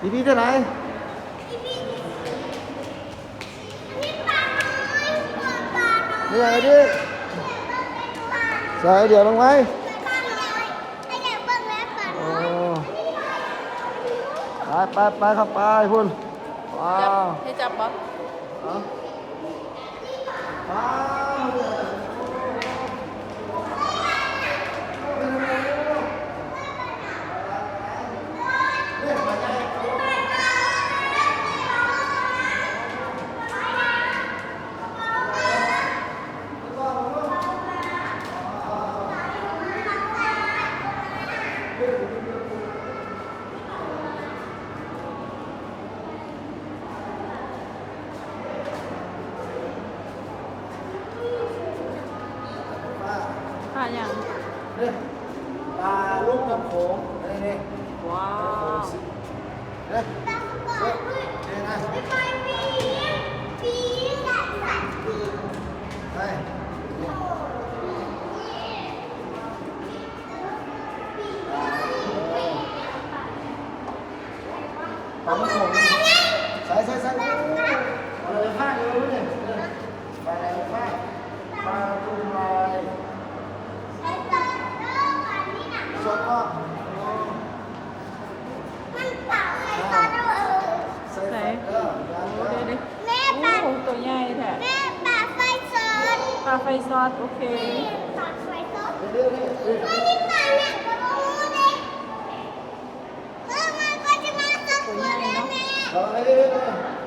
ອີພີເທົ່າໃດ? ນີ້ໄອເດຍ ໃສ່ໄອເດຍລົງໄວ້ ໂອ້ ໄປ ໄປ ໄປ ເຂົ້າໄປພຸ້ນ ວ້າວ ໃຫ້ຈັບບໍ່? ຮະ? ປາຫຍັງ? ເດ້ ປາລົງນ້ຳໂຂງ ເດ້ ວ້າວ ເດ້ ເດ້ນະ ໄປ ປານ້ຳໂຂງ ໃສ່ ໃສ່ ໃສ່ ໂອ້ ເອົາເລີຍ ພາດເລີຍ ໄປແລ້ວ ພາດ ປາຕຸ້ມລາຍ ສອດເນາະ ມັນເປົ່າໃສ່ ໃສ່ ໃສ່ ເອີ ໂອ້ ເດ້ ເດ້ ແມ່ ໂອ້ ປາ ໂຕໃຫຍ່ແທ້ ແມ່ ປາໄຟຊອດ ປາໄຟຊອດ ໂອເຄ ປາໄຟຊອດ ເດ້ ເດ້ ເດ້ ເດ້ ໂຕໃຫຍ່ເນາະ ເອີ ເດ້ ເດ້ ເດ້